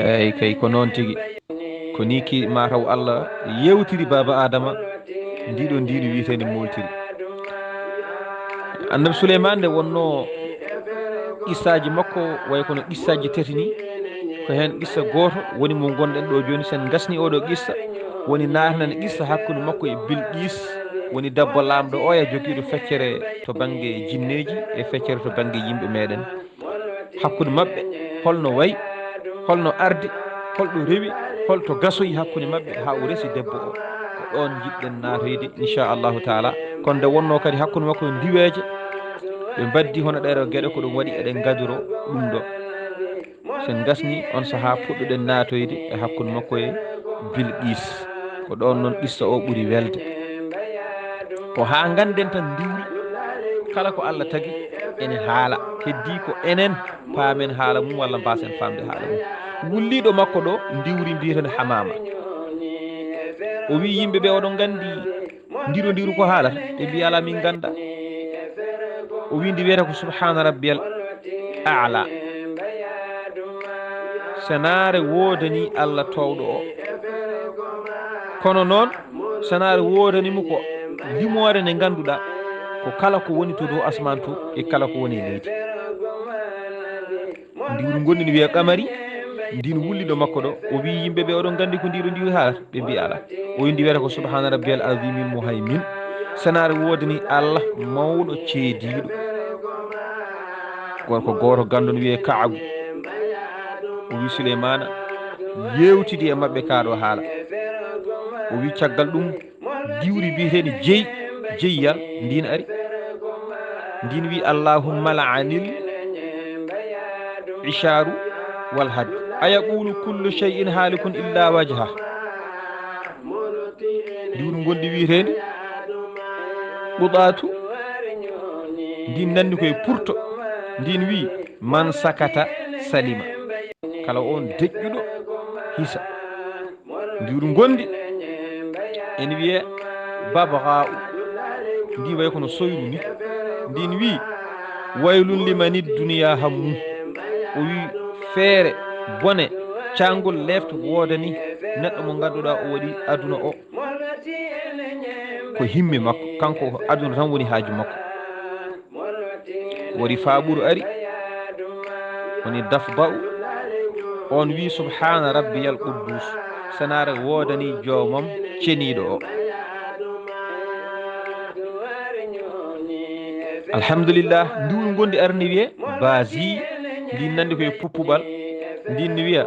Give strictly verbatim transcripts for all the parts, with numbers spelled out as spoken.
Eyi kay, ko noon tigi. Ko ni ki mataw Allah yewtiri Baaba Adama ndiɗo ndiɗo wiyeteende moltiri. Annabi Suleymaan nde wonnoo qissaaji makko way kono qissaaji tati ni, ko heen qissa gooto woni mo ngonɗen ɗo jooni. Sen ngasni oɗo qissa, woni naatnan qissa hakkunde makko e Bilqiis, woni debbo laamɗo oya jogiiɗo feccere to bannge jinneeji e feccere to bannge yimɓe meɗen. Hakkunde maɓɓe, holno wayi, holno ardi, holɗo rewi, holto gasoyi hakkunde maɓɓe haa o resi debbo o. Ko ɗoon njiɗɗen naatoyde, inchallahu taala. Kono nde wonnoo kadi hakkunde makko e ndiweeje, ɓe mbaddi hono ɗeɗo geɗe, ko ɗum waɗi eɗen ngadoro ɗum ɗo. Sen ngasni on sahaa, puɗɗuɗen naatoyde e hakkunde makko e Bilqiis. Ko ɗoon noon qissa o ɓuri welde. Ko haa ngannden tan ndiwri, kala ko Allah tagi ene haala. Heddii ko enen paamen haala mum walla mbaasen faamde haala mum. Wulliiɗo makko ɗo ndiwri mbiyeteende Hamaama. O wii yimɓe ɓe, oɗon nganndi ndiɗo ndiwri ko haalata? Ɓe mbii alaa, min ngannda. O wii ndi wiyata ko subhaana rabbiyal aala. Senaare woodani Allah toowɗo o. Kono noon, senaare woodani mo ko limoore nde ngannduɗaa ko kala ko woni to dow asmaan to e kala ko woni e leydi. Ndiwri ngonndi ne wiya Qamari, ndin wulliiɗo makko ɗo, o wii yimɓe ɓe, oɗon nganndi ko ndiɗo ndiwri haalata? Ɓe mbii alaa. O wii ndi wiyata ko subhaana rabbiyal azimil muhaymin. Senaare woodani Allah mawɗo ceediiɗo. Gorko gooto ganndo ne wiyee Ka'abu. O wii Suleymaana, yeewtidi e maɓɓe kaa ɗo haala. O wii caggal ɗum, ndiwri mbiyeteeɗi jeyi, jeyiyal, ndin ari. Ndin wii, "Allahumma la'anil ishaaru wal had. Ayaqulu kullu shay'in haalikun illa wajha." Ndiwri ngonndi wiyeteendi Qudaatu, ndin nanndi koye purto, ndin wii, "Man sakata salima." Kala on deƴƴuɗo hisa. Ndiwri ngonndi ene wiyee Babga'u. Ndi way kono soyru ni. Ndin wii, "Waylun limanid duniya hammu." O wii, "Feere, bone, caangol, leefta woodani neɗɗo mo ngannduɗaa o waɗi aduna o ko himme makko, kanko ko aduna tan woni haaju makko." Wori faaɓuru ari, woni Dafba'u. On wii, "Subhaana rabbiyal quddus." Senaare woodani joomam ceniiɗo o. Alhamdulillah, ndiwri ngonndi arni wiyee Bazi, ndin nanndi koye puppuɓal, ndin ne wiya,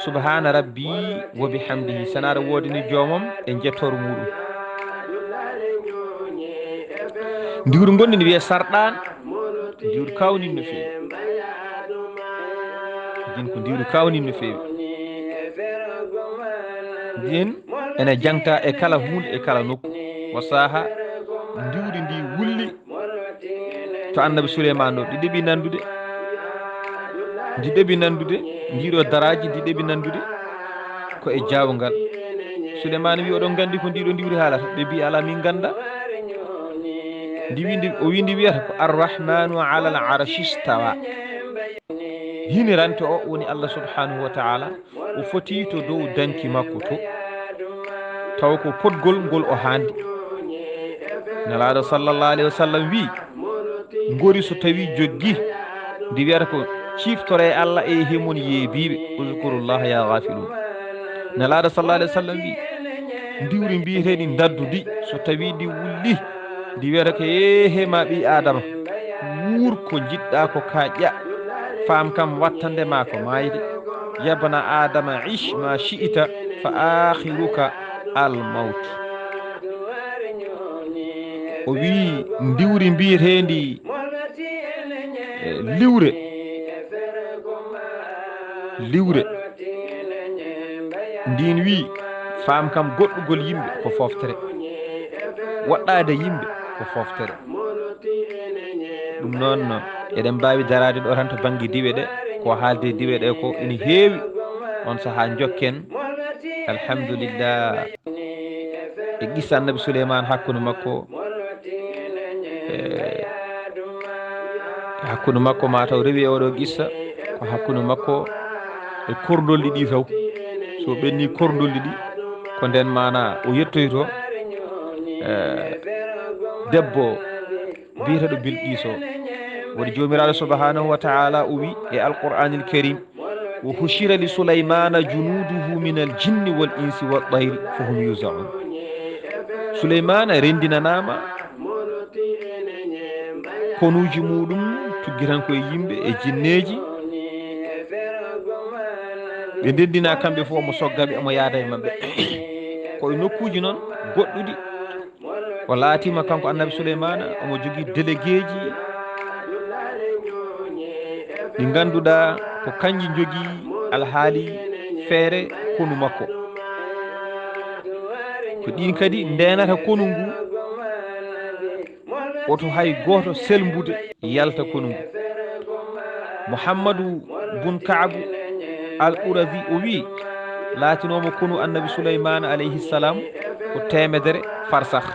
"Subhaana rabbi wa bihamdihi." Senaare woodani joomam e njettoor muɗum. Ndiwri ngonndi ne wiyee Sarɗaan, ndiwri kawnin no feewi. Ndin ko ndiwri kawnin no feewi. Ndin ene jangta e kala huunde, e kala nokku. Wa saha ndiwri ndi wulli to Annabi Suleymaan ɗo, ndi ɗeɓi nanndude, ndi ɗeɓi nanndude, ndiɗo daraaji ndi ɗeɓi nanndude ko e jaawngal. Suleymaan wi, "Oɗon nganndi ko ndiɗo ndiwri haalata?" Ɓe mbi, "Alaa, min ngannda." Ndi wi, ndi, o wi, ndi wiyata ko, "Arrahmanu ala al arshi stawa." Hinirante o woni Allah subhanahu wa ta'ala, o foti to dow danki makko to, taw ko potgol ngol o haandi. Nelaaɗo sallallahu alayhi wa sallam wi, "Ngori so tawi joggi, ndi wiyata ko, 'Ciftore Allah e himon yeebiiɓe, uzkurullah ya ghafilun.'" Nelaaɗo sallallahu alayhi wa sallam wi, "Ndiwri mbiyeteeɗi ndaddudi, so tawi ndi wulli, ndi wiyata ko, 'Eehe ma ɓii Aadama, wuur ko njiɗɗaa ko kaa ƴa, faam kam wattande ma ko maayde. Yabna Aadama ish ma shi'ita fa aakhiruka al mawt.'" O wii ndiwri mbiyeteendi, eh, liwre, liwre, ndin wii faam kam goɗɗugol yimɓe ko fooftere, woɗɗaade yimɓe ko fooftere. Ɗum noon, Eɗen mbaawi daraade ɗo tan to bannge diwe ɗe, ko haalde diwe ɗe ko ina heewi. On sahaa njokken. Alhamdulillah. E qissa Annabi Suleymaan hakkunde makko, e hakkunde makko, ma taw rewi e oɗo qissa, ko hakkunde makko e korndolli ɗi taw. So ɓenni korndolli ɗi, ko nden maana o yettoyto, e, debbo biyeteeɗo Bilqiis o. Woni Joomiraaɗo subhanahu wa ta'ala o wi e Alqur'anil Karim, "Wa hushira li Sulaymana junuduhu min al jinni wal insi wat tayri fahum yuzaun." Suleymaana renndinanaama konuuji muɗum, tuggitanko e yimɓe e jinneeji. Ɓe ndenndina kamɓe fof, omo sogga ɓe, omo yaada e maɓɓe. Ko e nokkuuji noon goɗɗuɗi. O laatiima kanko Annabi Suleymaana, omo jogii déléguéji ɗi ngannduɗaa ko kanji njogii alhaali feere konu makko. Ko ɗiin kadi ndeenata konu ngu, woto hay gooto selmbude yalta konu ngu. Muhammadu bun Ka'bu al-Qurazi o wi, laatinooma konu Annabi Suleymaana alayhi salam ko teemedere farsakh.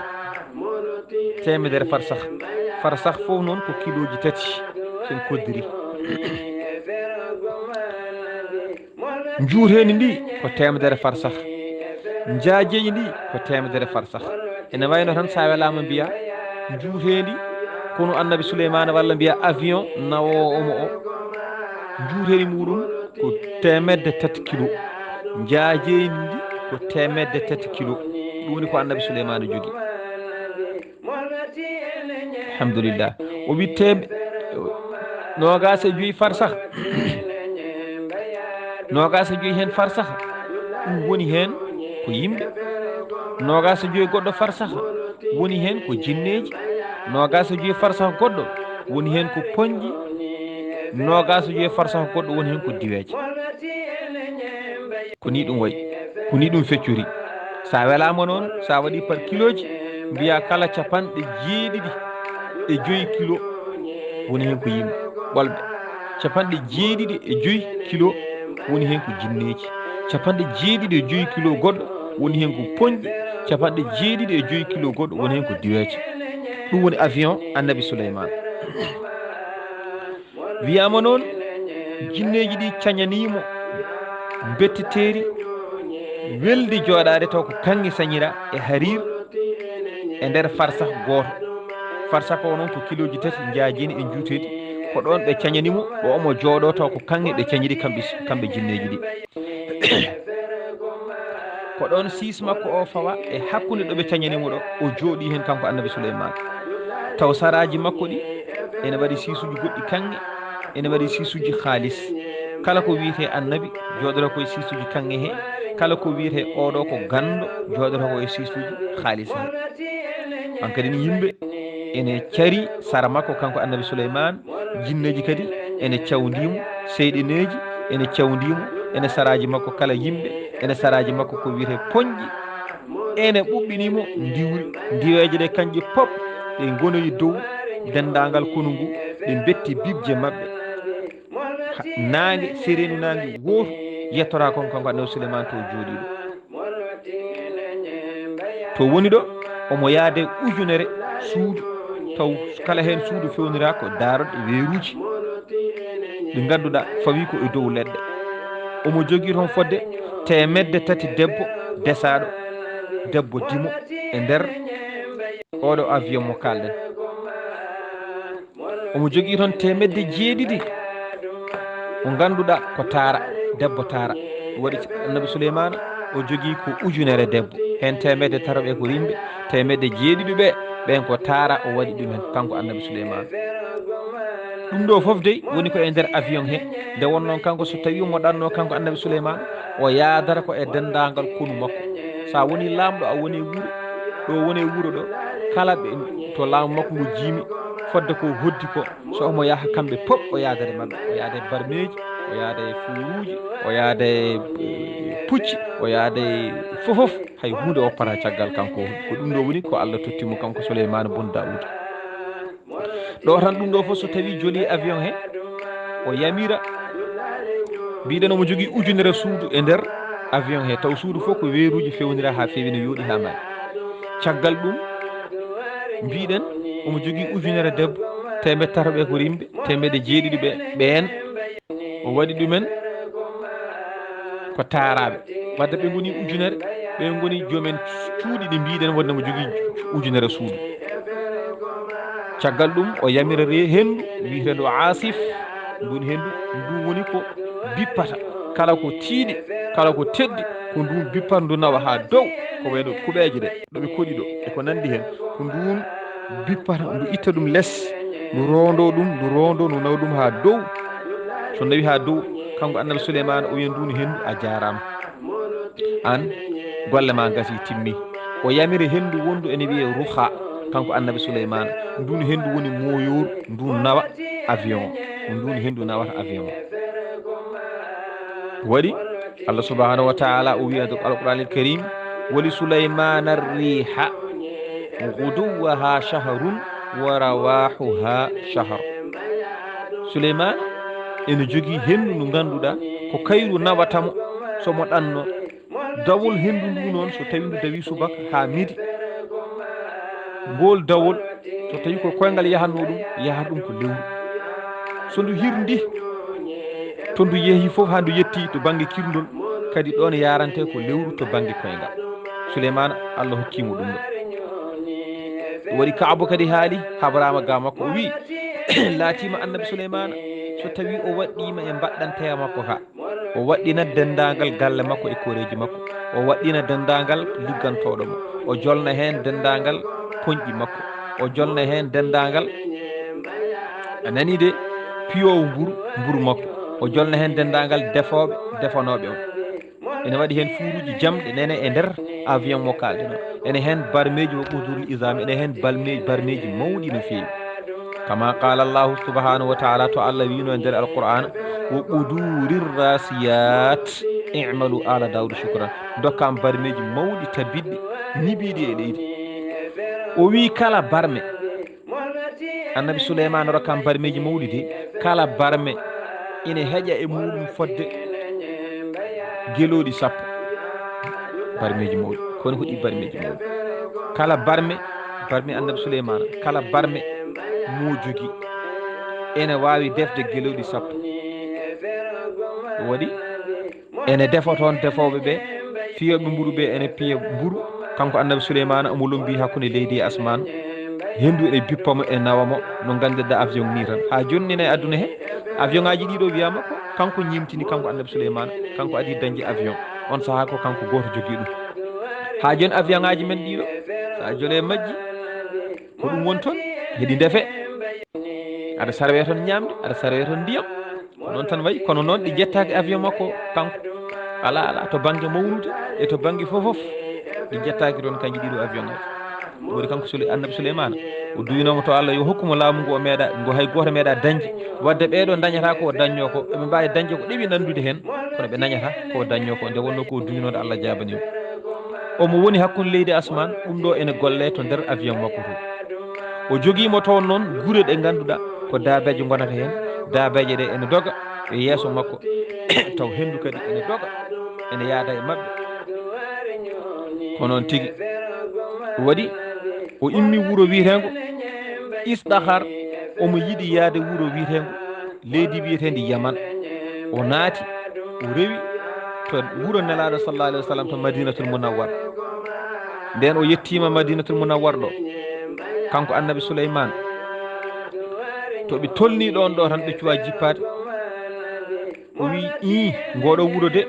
Teemedere farsakh. Farsakh fof noon ko kilooji tati, sen koddiri. Njuuteendi ndi ko teemedere farsakh. Njaajeeji ndi ko teemedere farsakh. Ene wayno tan, so a welaama mbiya njuuteendi konu Annabi Suleymaana, walla mbiya avion nawoowo omo o, njuuteendi muɗum ko teemedde tati kilo. Njaajeendi ndi ko teemedde tati kilo. Ɗum woni ko Annabi Suleymaana jogii. Alhamdulillah. O wi teem-, noogaas e joyi farsakh. Noogaas e joyi heen farsakh, ɗum woni heen ko yimɓe. Noogaas e joyi goɗɗo farsakh, woni heen ko jinneeji. Noogaas e joyi farsakh goɗɗo, woni heen ko poñji. Noogaas e joyi farsakh goɗɗo, woni heen ko diweeje. Ko ni ɗum wayi, ko ni ɗum feccori. So a welaama noon, so a waɗi par kilooji, mbiya kala capanɗe jeeɗiɗi e joyi kilo woni heen ko yimɓe ɓolɓe. Capanɗe jeeɗiɗi e joyi kilo woni heen ko jinneeji. Capanɗe jeeɗiɗi e joyi kilo goɗɗo woni heen ko poñɗi. Capanɗe jeeɗiɗi e joyi kilo goɗɗo woni heen ko diweeje. Ɗum woni avion Annabi Suleymaan. Wiyaama noon, jinneeji ɗi cañanii mo mbetteteeri weldi jooɗaade taw ko kaŋŋe sañira e hariir e nder farsakh gooto. Farsakh o noon ko kilooji tati njaajeeni e njuuteeɗi. Ko ɗoon ɓe cañani mo, ɗo omo jooɗoo taw ko kaŋŋe ɓe cañiri kamɓe, kamɓe jinneeji ɗi. Ko ɗoon siis makko o fawa e hakkunde ɗo ɓe cañani mo ɗo, o jooɗii heen kanko Annabi Suleymaan. Taw saraaji makko ɗi ene mbaɗi siisuuji goɗɗi kaŋŋe, ene mbaɗi siisuuji haalis. Kala ko wiyetee annabi jooɗoto ko e siisuuji kaŋŋe he, kala ko wiyetee oɗo ko ganndo jooɗoto ko e siisuuji haalis he. Hankadi ni yimɓe ene cari sara makko kanko Annabi Suleymaan, jinneeji kadi ene cawndii mo, seyɗineeji ene cawndii mo, ene saraaji makko kala yimɓe, ene saraaji makko ko wiyetee poñƴi, ene ɓuɓɓinii mo ndiwri. Ndiweeje ɗe kañƴe pop ɗe ngonoyi dow denndaangal konu ngu, ɗe mbetti bibje maɓɓe. Ha-, naange, sereenu naange wootu yettoraa kon kanko Annabi Suleymaan to jooɗiiɗo. To woni ɗo, omo yaade ujunere suudu, taw kala heen suudu fewniraa ko daaroɗe weeruuji ɗi ngannduɗaa fawii ko e dow leɗɗe. Omo jogii toon fodde teemedde tati debbo desaaɗo, debbo dimo e nder oɗo avion mo kaalɗen. Omo jogii toon teemedde jeeɗiɗi mo ngannduɗaa ko taara, debbo taara. Waɗi Annabi Suleymaana, o jogii ko ujunere debbo. Heen teemedde tataɓe ko yimɓe, teemedde jeeɗiɗi ɓe, ɓeen ko taara, o waɗi ɗum heen, kanko Annabi Suleymaana. Ɗum ɗo fof dey woni ko e nder avion he. Nde wonnoo kanko, so tawii omo ɗannoo kanko Annabi Suleymaana, o yaadata ko e denndaangal konu makko. So a woni laamɗo, a woni wuro, ɗo woni wuro ɗo, kala ɓe to laamu makko ngu jiimi, fodde ko hoddi ko, so omo yaha kamɓe pop, o yaada e maɓɓe, o yaada e barmeeji, o yaada e fuuruuji, o yaada e, eh, pucci, o yaada e fof fof, hay huunde woppata caggal kanko. Ko ɗum ɗo woni ko Allah totti mo kanko Suleymaana bun Daawuda. Ɗo tan ɗum ɗo fof so tawi joli avion he, o yamira, mbiɗen omo jogii ujunere suudu e nder avion he, taw suudu fof ko weeruuji fewnira haa feewi, no yooɗi haa maayi. Caggal ɗum, mbiɗen omo jogii ujunere debbo, teemedde tataɓe ko rimɓe, teemedde jeeɗiɗi ɓe, ɓeen o waɗi ɗumen ko taaraaɓe. Wadde ɓe ngoni ujunere, ɓe ngoni joomen cuuɗi ɗi mbiɗen wonde mo jogii ujunere suudu. Caggal ɗum, o yamira re-, henndu wiyeteeɗo Aasif. Ndun henndu, ndu woni ko bippata kala ko tiiɗi, kala ko teddi, ko ndun bippata, ndu nawa haa dow, ko wayno kuɓeeje ɗe, ɗo ɓe koɗi ɗo, e ko nanndi heen. Ko ndun bippata, ndu itta ɗum les, ndu roondo ɗum, ndu roondo, ndu nawa ɗum haa dow. So nawi haa dow, kanko Annabi Suleymaana, o wiya ndun henndu, a jaaraama. Aan, golle ma gasi, timmi. O yamiri henndu wonndu ene wiyee Ruha, kanko Annabi Suleymaana. Ndun henndu woni mooyooru, ndun nawa avion. Ko ndun henndu nawata avion. Waɗi, Allah subhanahu wa ta'ala o wiya nder Alqur'anil Karim, "Wa li Sulaymana ar-riha ghuduwwaha shahrun wa rawahuha shahr." Suleymaana ene jogii henndu ndu ngannduɗaa ko kayru nawata mo so mo ɗanno. Dawol henndu ndu noon, so tawi ndu dawi subaka haa midi, ngol dawol, so tawi ko koyngal yahatnoo ɗum, yaha ɗum ko lewru. So ndu hirndi, to ndu yehi fof haa ndu yetti to bannge kirndol, kadi ɗoon yarante ko lewru to bannge koyngal. Suleymaana, Allah hokkii mo ɗum ɗo. Waɗi Kaabu kadi haali, habraama ga makko, o wi'i, laatiima Annabi Suleymaana, so tawi o waɗɗiima e mbaɗɗanteya makko ka, o waɗɗina denndaangal galle makko e koreeji makko, o waɗɗina denndaangal liggantooɗo mo, o jolna heen denndaangal poñƴi makko, o jolna heen denndaangal, a nanii de, piyoowo mburu, mburu makko, o jolna heen denndaangal defooɓe, defanooɓe mo. Ene waɗi heen fuuruuji jamɗe nene e nder avion mo kaalɗen o. Ene heen barmeeji wa quduril izami, ene heen balme-, barmeeji mawɗi no feewi. Kama qala Allahu subhanahu wa ta'ala, to Allah wiino e nder Alqur'aana, "Wa qudurir rasiyat, i'malu ala Dawuda shukran." Ndokkaam barmeeji mawɗi, tabitɗi, niɓiiɗi e leydi. O wii kala barme, Annabi Suleymaana rokkaam barmeeji mawɗi de, kala barme ina heƴa e muuɗum fodde gelooɗi sappo. Barmeeji mawɗi, kono ko ɗi barmeeji mawɗi. Kala barme, barme Annabi Suleymaana, kala barme mo jogii ene waawi defde gelooɗi sappo. Waɗi ene defa toon defooɓe ɓe, fiyooɓe mburu ɓe ene piya mburu. Kanko Annabi Suleymaana omo lombii hakkunde leydi e asmaan. Henndu ene bippa mo, e nawa mo, no nganndirɗaa avion nii tan. Haa jooni nene e aduna he, avion ŋaaji ɗiɗo wiyaama ko kanko ñiimtini, kanko Annabi Suleymaana, kanko adii dañde avion. On sahaa ko kanko gooto jogii ɗum. Haa jooni avion ŋaaji men ɗiɗo, so a jolee majji, ko ɗum woni toon, heɗi ndefe. Aɗa sarwee toon ñaamde, aɗa sarwee toon ndiyam. Ko noon tan wayi, kono noon ɗi njettaaki avion makko kanko. Alaa, alaa, to bannge mawnude e to bannge fof fof, ɗi njettaaki toon kanji ɗiɗo avion ngaji. Ɗum waɗi kanko Sule-, Annabi Suleymaana, o duwinooma to Allah yo hokku mo laamu ngu o meeɗa, ngu hay gooto meeɗa dañde. Wadde ɓee ɗo dañata ko o dañnoo ko, eɓe mbaawi dañde ko ɗeɓi nanndude heen, kono ɓe dañata ko o dañnoo ko, nde wonnoo ko o duwinoode Allah jaabanii mo. Omo woni hakkunde leydi e asmaan, ɗum ɗo ene golle to nder avion makko to. O jogii mo toon noon gure ɗe ngannduɗaa ko daabeeje ngonata heen, daabeeje ɗe ene doga e yeeso makko, taw henndu kadi ene doga, ene yaada e maɓɓe. Ko noon tigi. Waɗi o immi wuro wiyeteengo Isdahar, omo yiɗi yaade wuro wiyeteengo, leydi wiyeteendi Yaman. O naati, o rewi to wuro Nelaaɗo sallallahu alaihi wasallam to Madinatul Munawwar. Nden o yettiima Madinatul Munawwar ɗo, kanko Annabi Suleymaan, to ɓe tolni ɗoon ɗo tan ɓe cuwa jippaade. O wi, "Ii, ngoɗo wuro de,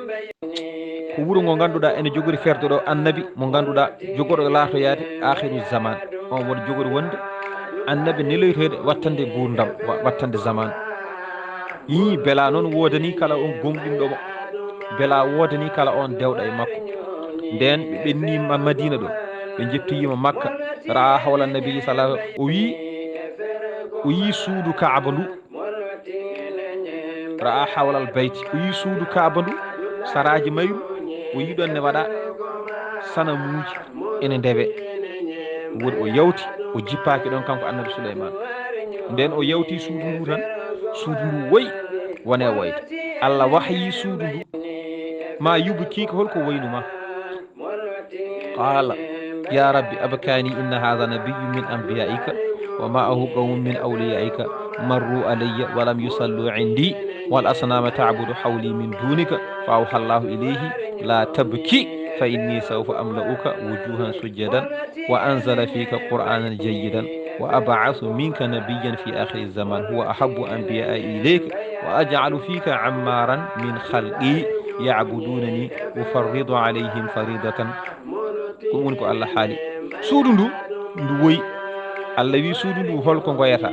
ko wuro ngo ngannduɗaa ene jogori ferdo ɗo annabi mo ngannduɗaa jogorɗo laatoyaade aakhiru zaman. On woto jogori wonde annabi neloytoyde wattande nguurndam, wa-, wattande zaman. Ii, bela noon woodani kala on gomɗinɗo mo, bela woodani kala on dewɗo e makko." Nden ɓe ɓenni Ma-, Madina ɗo, ɓe jettoyima Makka. Ra'a hawla nabi sallallahu alaihi wasallam, o wi, o yi suudu Kaaba ndu. Ra'a hawlal bayti, o yi suudu Kaaba ndu, saraaji mayru, o yi ɗon ne waɗa sanamuuji ene ndewe. Woni o yawti, o jippaaki ɗon kanko Annabi Suleymaan. Nden o yawti suudu ndu tan, suudu ndu woyi, wone woyde. Allah wahyi suudu ndu, ma yubkiika, holko woynuma? Qala, ya rabbi, abkani, inna hadha nabiyyun min anbiya'ika wa ma'ahu qawmun min awliya'ika marru alayya wa lam yusallu indi wal asnama ta'budu hawli min dunika. Fa awha Allahu ilayhi, la tabki, fa inni sawfa amla'uka wujuhan sujjadan wa anzala fika qur'anan jayyidan wa ab'athu minka nabiyyan fi akhiri zaman huwa ahabbu anbiya'i ilayka wa aj'alu fika ammaran min khalqi ya'budunani ufarridu alayhim faridatan. Ɗum woni ko Allah haali. Suudu ndu, ndu woyi. Allah wi suudu ndu, holko ngoyata?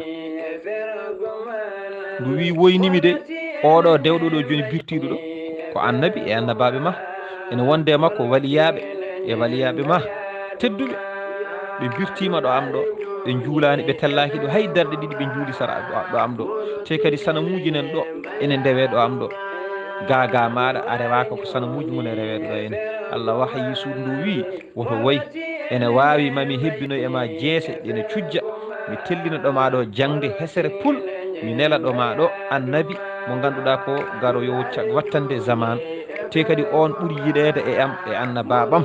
Ndu wi woynimi de, oɗo dewɗo ɗo joni birtiɗo ɗo, ko annabi e annabaɓe ma. Ene wonde e makko waliyaaɓe e waliyaaɓe ma tedduɓe. Ɓe birtima ɗo am ɗo, ɓe njuulani, ɓe tellaki ɗo hay darɗe ɗiɗi ɓe njuuli sara ɗo, ɗo am ɗo. Te kadi sanamuji nen ɗo ene ndewe ɗo am ɗo. Ga ga maɗa a rewaka ko sanamuji mum e reweɗo ɗo ene. Allah wahayi suudu ndu wi, woto woy, ene waawi ma mi hebbinoy e ma jeese ɗe ne cujja, mi tellina ɗo ma ɗo jaŋde hesere pul, mi nela ɗo ma ɗo annabi mo ngannduɗaa ko garoyoowo ca-, wattande zamaan, te kadi oon ɓuri yiɗeede e am e annabaaɓam.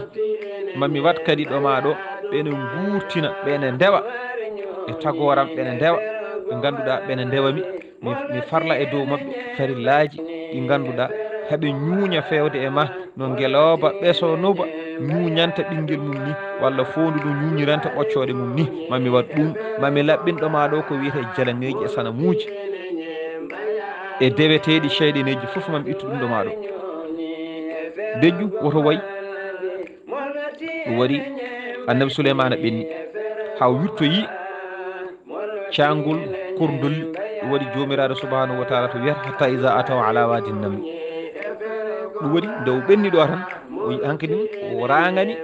Ma mi waɗ kadi ɗo ma ɗo ɓe ne nguurtina, ɓe ne ndewa e tagooram, ɓe ne ndewa, ɓe ngannduɗaa ɓe ne ndewa mi. Mi, mi farla e dow maɓɓe farillaaji ɗi ngannduɗaa haɓe ñuuña feewde e ma no ngelooba ɓesonoba ñuuñanta ɓinngel mum ni, walla foondu no ñuuñiranta ɓoccooɗe mum ni. Ma mi waɗ ɗum, ma mi laɓɓin ɗo ma ɗo ko wiyetee jalaŋeeji e sanamuuji e deweteeɗi ceyɗaneeji fof, ma mi ittu ɗum ɗo ma ɗo. Deƴƴu woto way. Ɗum waɗi annabi Suleymaana ɓenni haa o yuttoyi caangol korndolli. Ɗum waɗi Joomiraaɗo subhaanahu wa taala to wiyata, "Hatta iza ataw ala waadi namli." Ɗum waɗi nde o ɓenni ɗo tan, o yi-, hankadi o raangani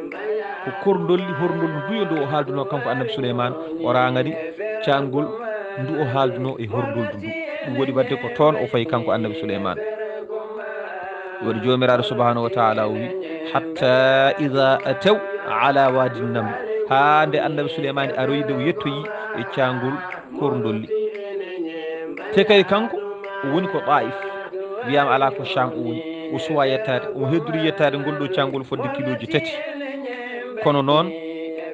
ko korndolli, horndolli nduyo ndu o haalduno kanko annabi Suleymaana, o raangani caangol ndu o haalduno e horndoldu ndu. Ɗum waɗi waɗde ko toon o fayi kanko annabi Suleymaana. Ɗum waɗi Joomiraaɗo subhaanahu wa taala o wi, "Hatta iza ataw ala waadi namli." Haa nde annabi Suleymaani aroyi, nde o yettoyi e caangol korndolli. Te kadi kanko o woni ko Taif, wiyaama alaa ko Sham o woni, o suwaa yettaade, o heddori yettaade ngol ɗo caangol fodde kilooji tati. Kono noon,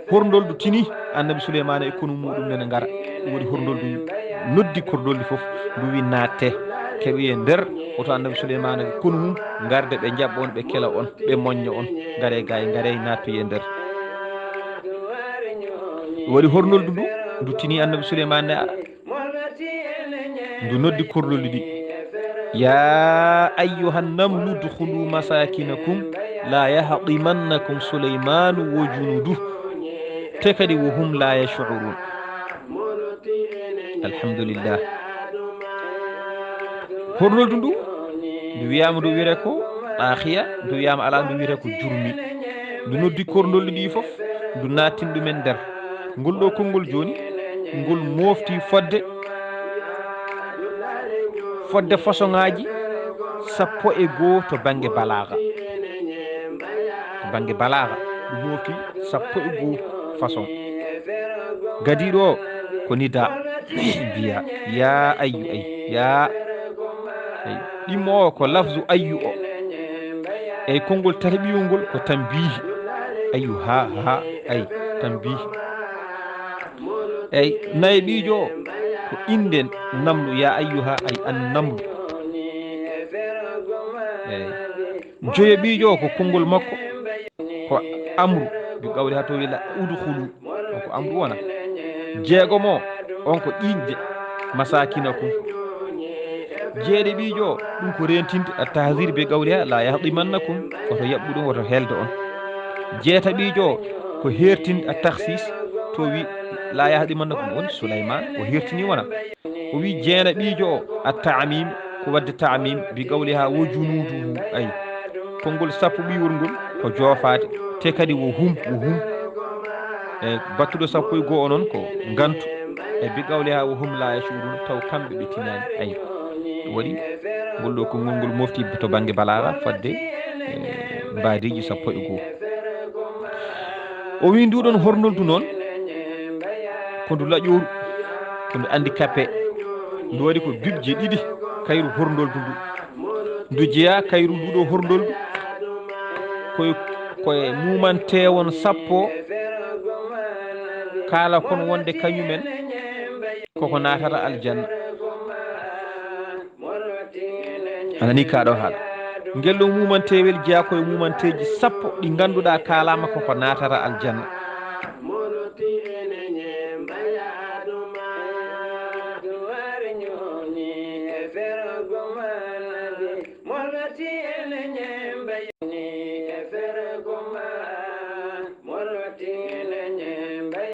horndoldu tini, annabi Suleymaana e konu muuɗum nene ngara. Ɗum waɗi horndoldu noddi korndolli fof, ndu wi, "Naatte, keɓoye nder." Woto annabi Suleymaana e konu mum ngarde, ɓe njaɓɓa on, ɓe kela on, ɓe moñña on. Ngare gaay, ngare, naattoye nder. Ɗum waɗi horndoldu ndu, ndu tini annabi Suleymaana ne ara. Ndu noddi korloli ɗi, "Ya ayyuhan namlu udkhulu masakinakum la yahtimannakum Sulaymanu wa junuduhu." Te kadi wo hum la yash'urun. Alhamdulillah. Hornoldu ndu, ndu wiyaama ndu wiyete ko ɗaahiya, ndu wiyaama alaa ndu wiyete ko jurmi. Ndu noddi korloli ɗi fof, ndu naattin ɗumen nder. Ngol ɗo konngol jooni, ngol mofti fodde, fodde façon ŋaaji sappo e goo to bannge balaaga. To bannge balaaga, ɗum mofti sappo e goo façon. Gadiiɗo o ko nida, mbiya, "Ya ayyu, ay, ya." Ay, ɗimmo o ko lafzu ayyu o. Eyi, konngol tataɓiyol ngol ko tambiihi. Ayyu, ha, ha, ay, tambiihi. Eyi, nayaɓiijo o ko innde namlu, ya ayyuha, ay, an namlu. Eyi, joyaɓiijo o ko konngol makko ko amru, bi qawli ha to wila udkhulu. On ko amru wona. Jeegomo, on ko ƴiiƴde masakinakum. Jeeɗiɗiijo, ɗum ko rentinde, at-tahzir bi qawliha, "La yahdimannakum," woto yaɓɓu ɗum, woto helde on. Jeetaɓiijo, ko hertinde, at-takhsis, to wi, "La yahdimannakum," woni Sulaymaan, o hertini wona. O wi jeenaɓiijo o, at-ta'mim, ko wadde ta'mim, bi qawliha, "Wa junuduhu," ay. Konngol sappo ɓiwol ngol ko joofaade, te kadi wo hum, wo hum. E battuɗo sappo e goo o noon ko ngantu. E bi qawliha, "Wa hum la yash'urun," taw kamɓe ɓe tinaani. Ay. Ɗum waɗi ngol ɗo konngol ngol mofti to bannge balaaga fodde, e, mbaadiiji sappo e goo. O wi ndu ɗon hornoldu noon, ko ndu laƴooru. Ndu handicapé, ndu waɗi ko bibje ɗiɗi kayru horndoldu ndu. Ndu jeyaa kayru ndu ɗo horndoldu koye, koye muumantewon sappo, kaala kon wonde kañumen koko naatata aljanna. Anani ka ɗo haala. Ngel ɗo muumantewel jeyaa koye muumanteeji sappo ɗi ngannduɗaa kaalaama koko naatata aljanna.